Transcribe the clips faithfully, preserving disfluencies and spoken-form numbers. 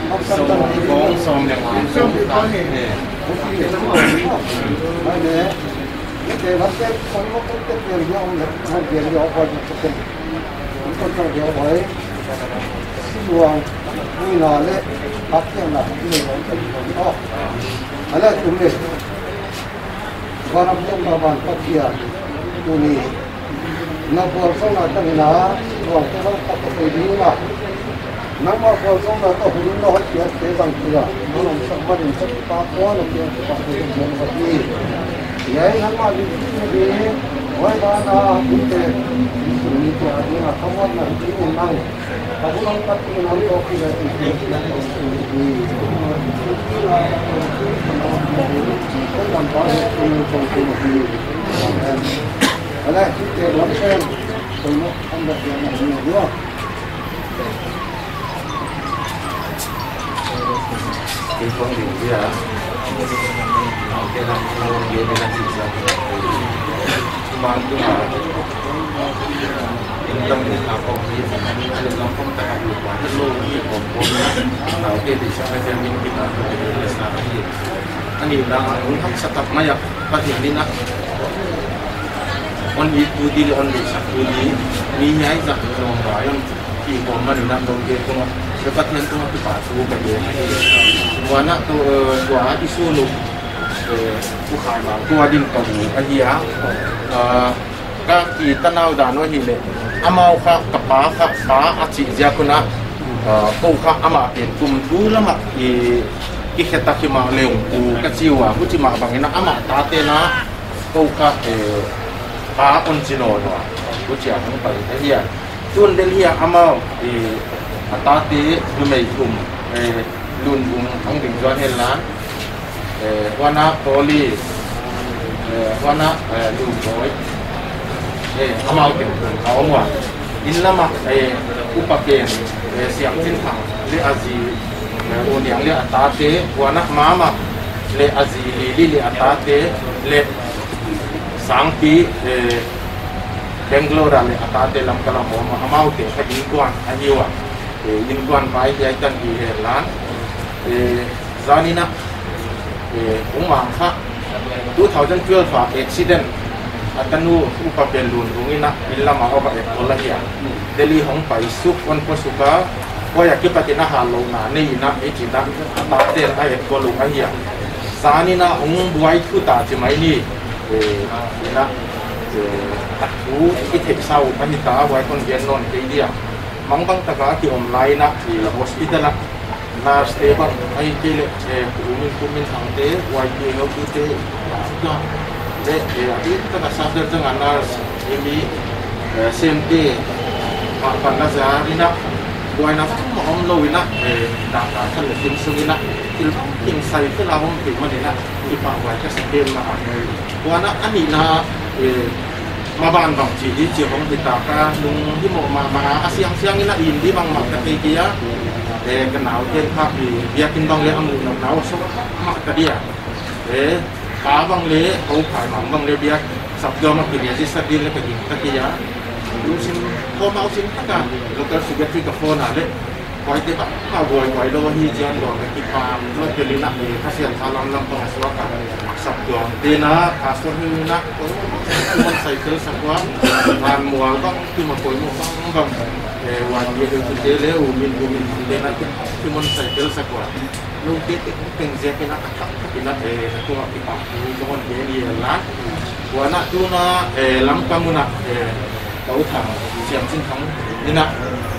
Sawm, sawm leh nga. Sawm leh nga. Eh. Vanram Zongna ban Pathian, tuni na vualzawlna tang in a, vual te bang tak ka thei ding a. Nangmah vualzawlna tawh hun in na hoihpiakte zang kei a, na lungsim manin ka kipak ua, na kiang kipak ua, na kiang kipak ua. Hiai nangmah lim lim ni, huai ban a, hun te, hun te, hun te, hun te, hun te, hun te, Ani la, hun haksa tak mai a, Pathian in a, hon ittu di leh hon deihsaktu di, mi hiai zah lawm vai hon kikhawm manin a, kou te tungah, Pathian tungah kipahthu ka gen ahi. Huan a tou, eh, tua i sun uh, eh, U Khai Mang tua din ka u ahi a. Ah, ka kitanau dan uh ahihleh, amau kha, ka pa kha, pa a chih ziak un a, ah, kou kha amah pen kum thum lam a i, kikhe ta himahleh kou ka chi ua, huchi mah bangin a amah tate'n a, kou kha, eh, pa hon chi nawn ua, huchia hong pai ahi a. Tun Delhi a amau, eh, a tate numei thum, eh, Lunvung hong ding zuan hen la, eh, huan a Poli, eh, huan a, eh, Lunboi, eh, amau teng thum a om ua. Inn lam a, eh, upa pen, eh, Siamchinthang leh a zi, eh, U Niang leh a tate, huan a Mama leh a zi Lili leh a tate, leh Sangpi, eh, Bangalore a leh a tate Lamka lam a om a, amau te kha innkuan ahi ua. Eh, innkuan pai hiai tan hi hen la. Eh, zan in a, eh, U Mang kha two thousand twelve a accident a tanu upa pen Lunvung in a inn lam a om a, etkol ahi a. Delhi hong pai suk, hon pua suk a, huai a kipat in a hatlouhna nei in a, ei chih dan a tate'n a etkol uh ahi a. Zan in a hong buai thu ta chi mai ni, eh, in a, eh, a thu i theihsa uh ahi ta, huai kon gen nawn kei dia. Mangbang tak a ki om lai in a, eh, hospital a nurse te bang, ahihkeileh, eh, U Min, U Minthang te, Y T L te, leh, eh, a diak tak a Safdar zang a nurse, eh, mi, eh, sem te, mah pan a zan in a, buaina mah omlou in a, eh, dak a khan leh thim sung in a, thil bangkim sai thil a om thei man in a, kipahhuai ka sa pen mah a. Huan a, a nihna, eh, maban bang chi di chi hong hita ka lung himoh mahmah a, a siangsiang in a in di bangmah ka thei kei a. Eh, ka naute'n kha biakin bang leh a muh nopna uh a sawt mahmah ka dia. Eh, pa bang leh, kou Khai Mang bang leh biak saptuam a ki register ding leh ka gingta kei a. Huchi'n, khawm a huchi'n tak a local secretary ka phone a leh, huaite bangmah buaihuai lou hi chiang lou, ka kipahhuai lou tel in a, eh, Khasiangthou lam lam bang a suak a, saptuam te'n a, pastor hi in a, poimoh bang, thumon cycle sak ua, van mual bang, thumon poimoh bang bang, eh, wan ye te leh U Min, U Min te'n a, thumon cycle sak ua. Lungte tengteng ziak in a, a thak thak in a, eh, na tungah kipahthu ka hon gen ahi a. Huan a tun a, eh, Lamka mun a, eh, ka u Thang, Siamchinthang in a,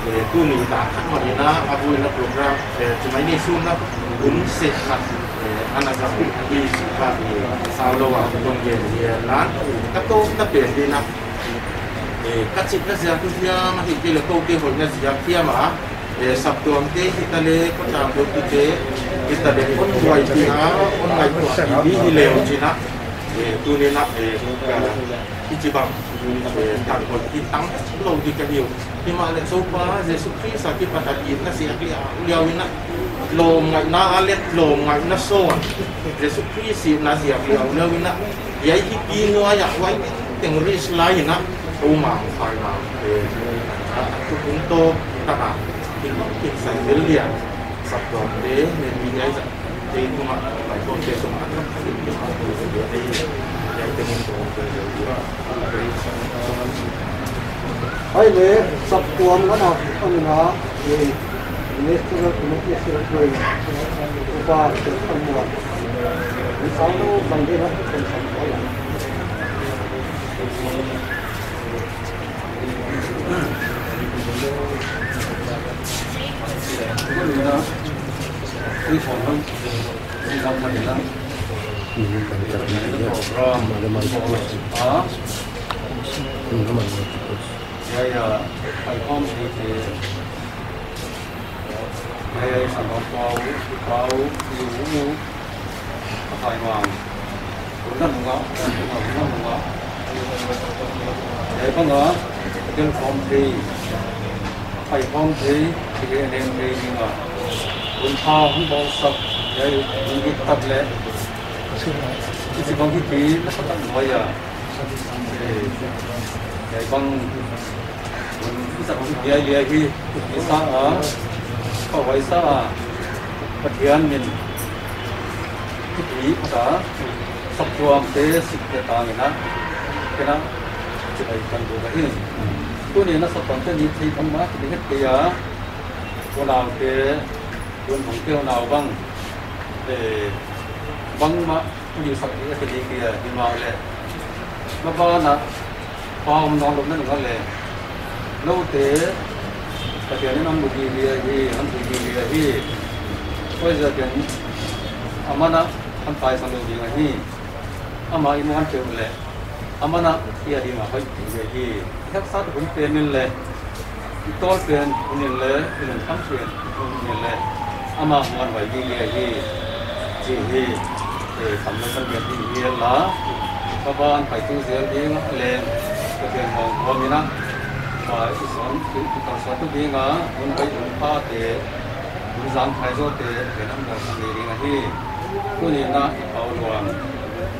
eh, tuni dan khat mah in a, a buaina program, eh, chi mai ni sun a, hun seh khat, eh, ana zang hi chih kha, eh, saulou a ka hon gen ahi a. Ka tawpna pen in a, eh, ka chihna ziak uh hiam, ahihkeileh koute hoihna ziak hiam a, eh, saptuamte hita leh, khotang hoihte hita leh, hon buaipih a, hon ngaihtuah pih di hi leh uh chin a, Eh, tuni in ah, eh, ka, hichibang, eh, tangkol hi tang lou di ka hi uh. Himahleh Toupa Jesu Khrist a kipat a itna ziak liau, liau in ah, lawmngaihna a let, lawmngaihna sawn. Jesu Khrist itna ziak liau, liau in ah, hiai hi pi nuai ah, huai teng ris lai in ah, Toupa hong phai na, eh, a, a thukhun toh, tak a, kin, kin sai vel dia, saptuamte, ne mi hiai zah. Huai leh, saptuam lam a, a min a, eh, Minister of Community Secretary, Upa Sen Khan Muan. Ni sang lou, sang dia na, kan sang lou. Ya, ya, paikhawm thei te. Ya, ya, sang pau, pau, i u, u. A phai mang. Hun na nunga, hun na nunga. Hiai bang a, tel khawm thei, phai khawm thei, thil en thei ding a. Hun pha, hun bawlsak, hiai, hun dik tak leh. Hichibang hi pi, na sa tak nuai a. Eh, hiai bang, Hun i sak hong pi liai liai hi, i sa a, ka huai sa a, Pathian min, i pi a sa, saptuamte sik te tang in a, kei in a, chibai kan buk ahi. Tuni in a saptuamte ni thei bangmah, ki het kei a, unaute, hun hong te unau bang, eh, bangmah, Ni sak ni a kini kia himahleh. Maban a, pau om nawn lou na nung a leh. Noute, Pathian in a mu di di ahi, a mu di di ahi. Huaiziakin, aman a, a taisan lou ding ahi. Amah i muan peuh leh. Aman a, i a ding a hoih di ahi. Haksa tuh hun pen in leh. I tawl pen hun in leh, i lungkham pen hun in leh, amah muanhuai ding ahi, chih hi, eh, tam lou kan gen ding hi la, ka ban paitu zel ding a leh, ka pen hong khawm in a, pa i suan, i, i kalsuantu ding a, hun hoih hun pha te, hun zang phai zaw te, pen a muan sam ding ahi. Tuni in a i pau luang,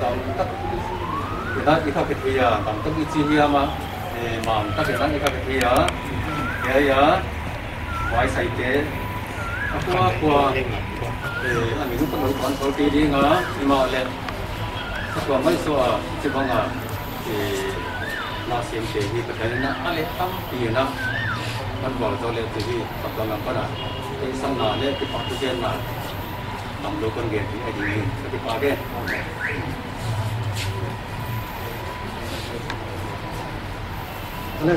tam tak, i na i kha kithei a, tam tak i chi hiam a, Eh, mam tak in a i kha kithei a. Ya, ya. Huai sai te. A kua, kua. Eh, a min ka lou kuan kol kei ding a. Himahleh. A kua mai so a. Chibang a. Eh, na siam te hi ka tan in a. A leh tampi in a. Kan bawl zaw leh te hi. Ka tan lam pan a. Eh, sang na leh ki pa tu jen na. Tam lou kan gen hi a ding hi. Ka ki pa gen. Eh,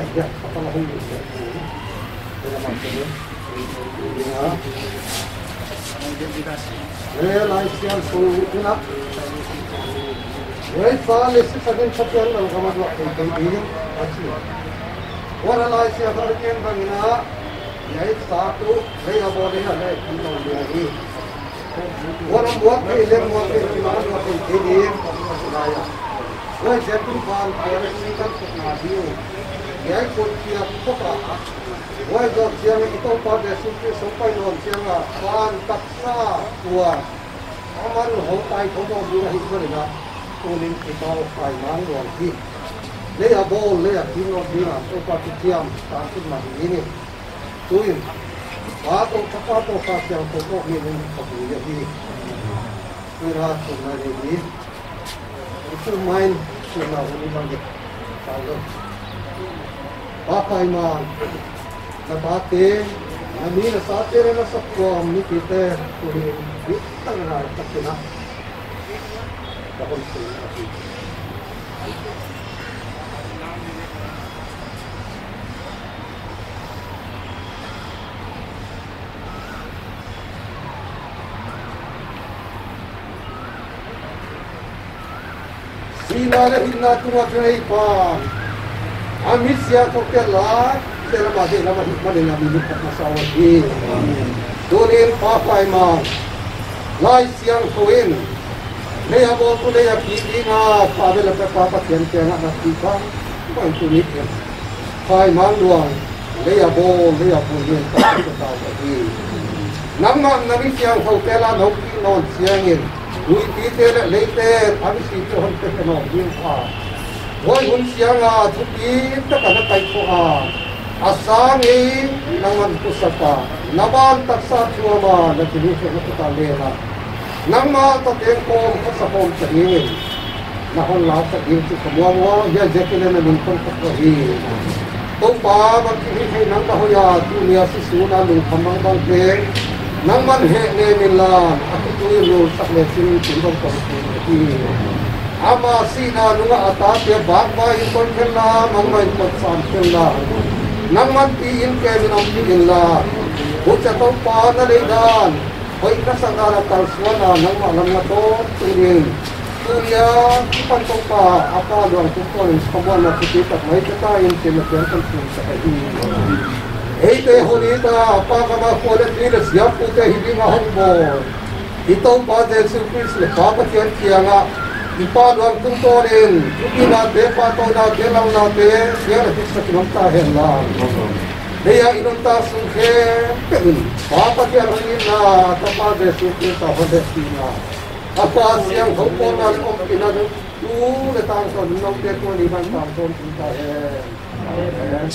Laisiangthou in a. Hiai sa leh sisa in Pathian lalgam a duak thei thei ding a chi. Huan a Laisiangthou in bang in a. Hiai sa tuh lei a bawl leh a lei a kim lou ding ahi. Huan a muak thei leh muak thei leh muak thei thei ding. Huaiziakin vankuan a si kan suk na ding uh. Hiai koihpiak khop a. Huai zoh chiang in i Toupa Jesu Khrist hong pai nawn chiang a. Van taksa ua. Aman hong pai thou nawn ding ahih manin a. Tunin i pau phai mang luang hi. Lei a bawl leh a kim lou ding a. Toupa Pathian tangthu mah hi ni. Tuin, Pa toh, Tapa toh, Kha Siangthou toh min in ka bui ahi. Tuin a thumna nei di. I thumna in, thumna hun i bang di. Pa phai mang. Na tate, na mi na sate leh na saptuam mipite, tuin, di tang ngai tak in a. Ka hon sui ahi. Sihna leh hinna tunga thunei pa. A mit sia khop kei la, te lama te lama hih manin a mi mit khat masa uhi. Tunin Pa phai mang. Laisiangthou in. Lei a bawltu lei a kik ding a, Pa ve le Pa Pathian kiang ah na kik a, bang tu ni ken. Pai mang luang, lei a bawl, lei a bul nen ka ka ta ka hi. Nangmah na mi siangthou te la nou kik nawn chiangin, tuipite le leite, a mi si te hon pe ka nawn ding a. Huai hun chiang a, thupi tak a na kai khawm a. A sang ei, nangman pu sa ta. Na ban taksa thuam a, na tini fe na pu ta le la. Nangmah ta teng kawm ka sa kawm ta ding. Na hon la sa ding chu ka muang ua, ya je ke le na min kon ka ko hi. Toupa bang ki hi thei nang na hoih a, tuni a si su na lungkham bangbang te. Nangman hehnem inla, a ki tui lu sak le sin tun bang kon tun hi. Ama sihna nung a a tate bang ba in kon khen la, mangmai in kon sam khen la. Nangman pi in ke min om pi inla. Huchia Toupa na lei dan. Hoih ka sak dan a kalsuan a nangmah lam na tawp tu ding. Tuni a kipan Toupa a Pa luang tung tuan in khamuanna thupi tak mai ka ta in ke na pian kan tung sak a hi. Eite hun i ta Pa gam a khua le tui le siampute hi ding a hong bawl. I Toupa Jesu Khrist le Pa Pathian kiang ah, i Pa luang tung tuan in, thupina te, pahtawi na te, lau na te, siang le hiksa ki nong ta hen la. Lei a i nong ta sung khempeuh in, Pa Pathian hon itna, Tapa Jesu Khrist a hon hehpihna, a Pa siangthou pawlna le ompihna, tu le tangtawn, nong te tu ni bang tangtawn tung ta hen. Amen.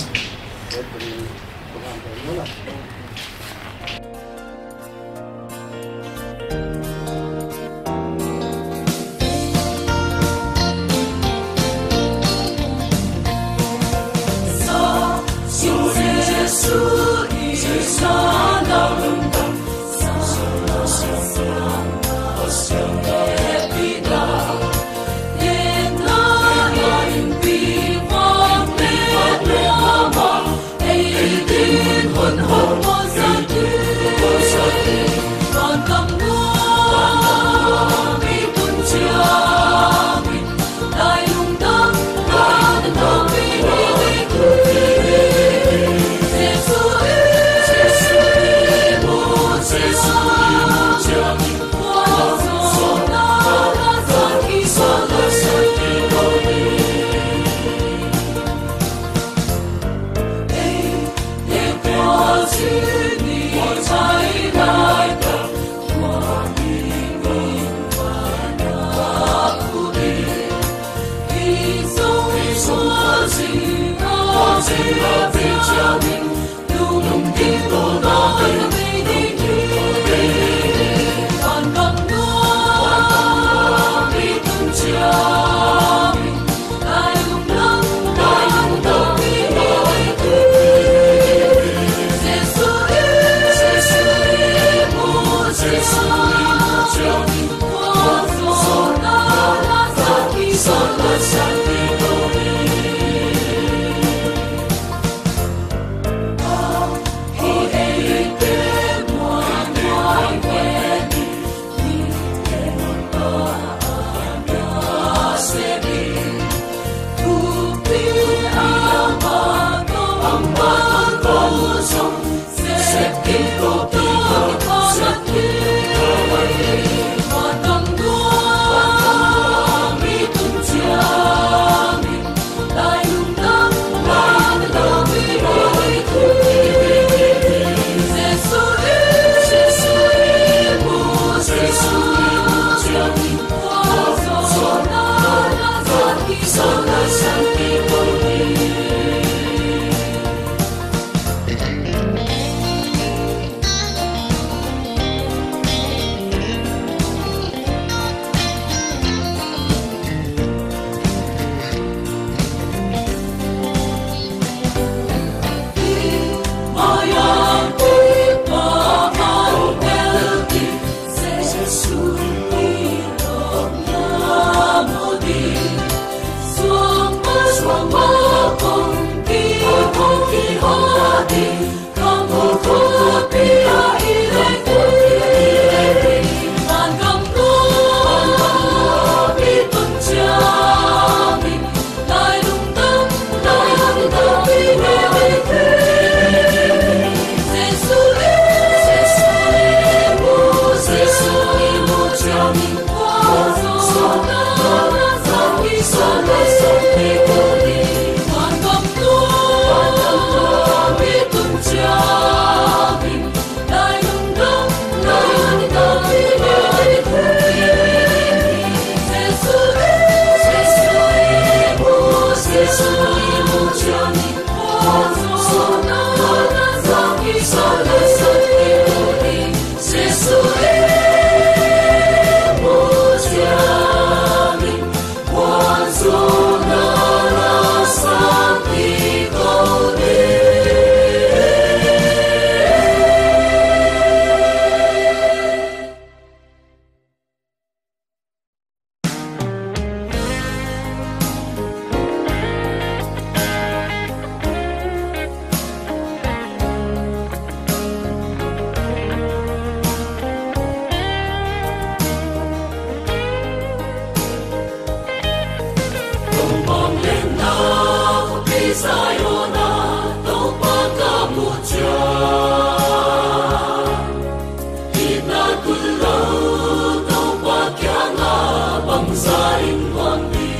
Itna tulou Toupa kiangah bangzah in ngawn di.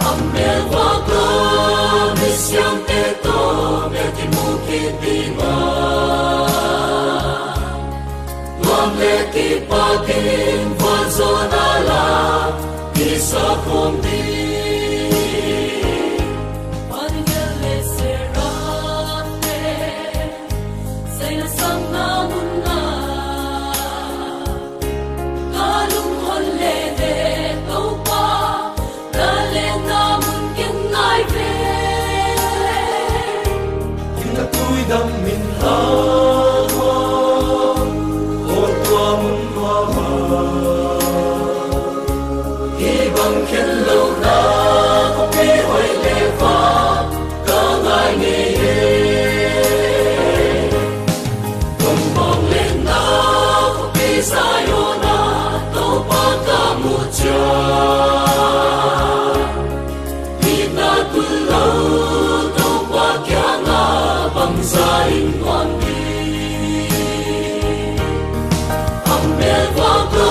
A mel vak a misiamte toh mel kimu kit ding a, nuam leh kipak in vualzawlna la i sak khawm di. Angel leh serafte, zaina sakna mun ah, ka lunghon leh leh Toupa, na lehna mun ken ngai ve. Kin a tuidam in la lua, o tua mun lua ma. Hibang khenlouhna khuapi hoih leh va ka ngai ngei e. Tumbang lehna khuapi Zion ah Toupa ka muh chiang, itna tulou Toupa kiangah bangzah in ngawn di. A mel vak a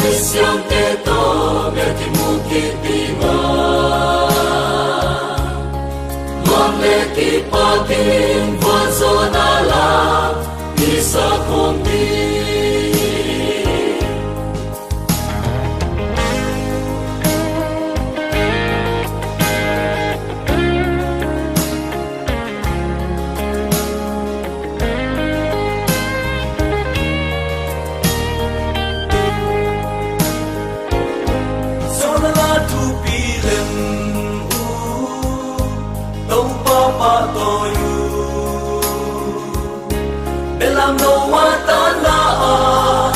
misiamte toh mel kimu kit ding a, nuam leh kipak in vualzawlna la i sak khawm di. Sona la thupi leng uh, Toupa pahtawi uh. Belam Noah tanna ah,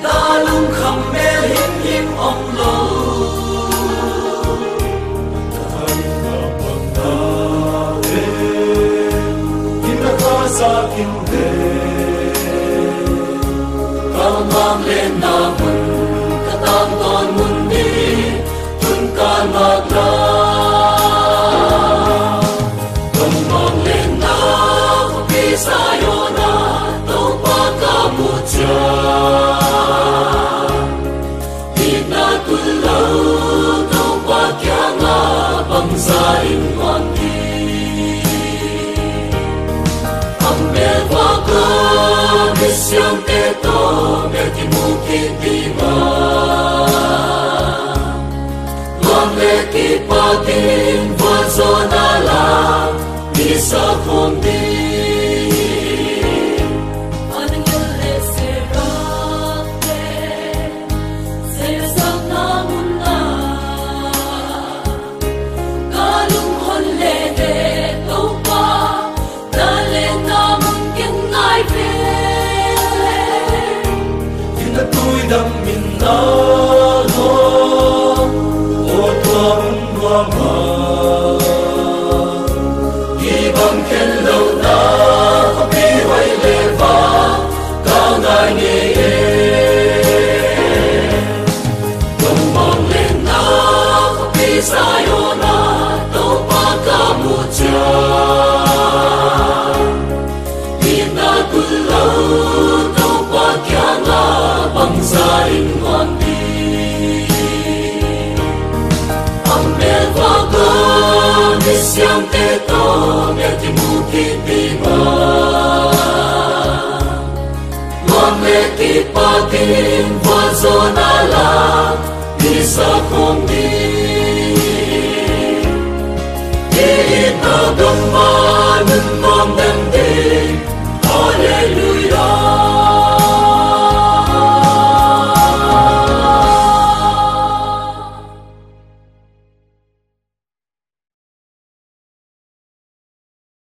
na lungkham mel himhim omlou. Ka thahatna bang na e, kin na ka sa kin de. Ka mang lehna mun, ka tangtawn mun di, tun ka ngak la. Tumbang lehna khuapi Zion ah Toupa ka muh chiang, itna tulou Toupa kiangah bangzah in ngawn di. A mel vak a misiamte toh mel kimu kit ding a, nuam leh kipak in vualzawlna la i sak khawm di. Angel leh serafte, zaina sakna mun ah, ka lunghon leh leh Toupa, na lehna mun ken ngai ve. Kin a tuidam in la lua, o tua mun lua ma. Hibang khenlouhna khuapi hoih leh va ka ngai ngei e. Tumbang lehna khuapi Zion ah Toupa ka muh chiang, itna tulou Toupa kiangah bangzah in ngawn di. Leh kimu kipina, nuam leh kipak in vualzawlna la, kisa khawm ni.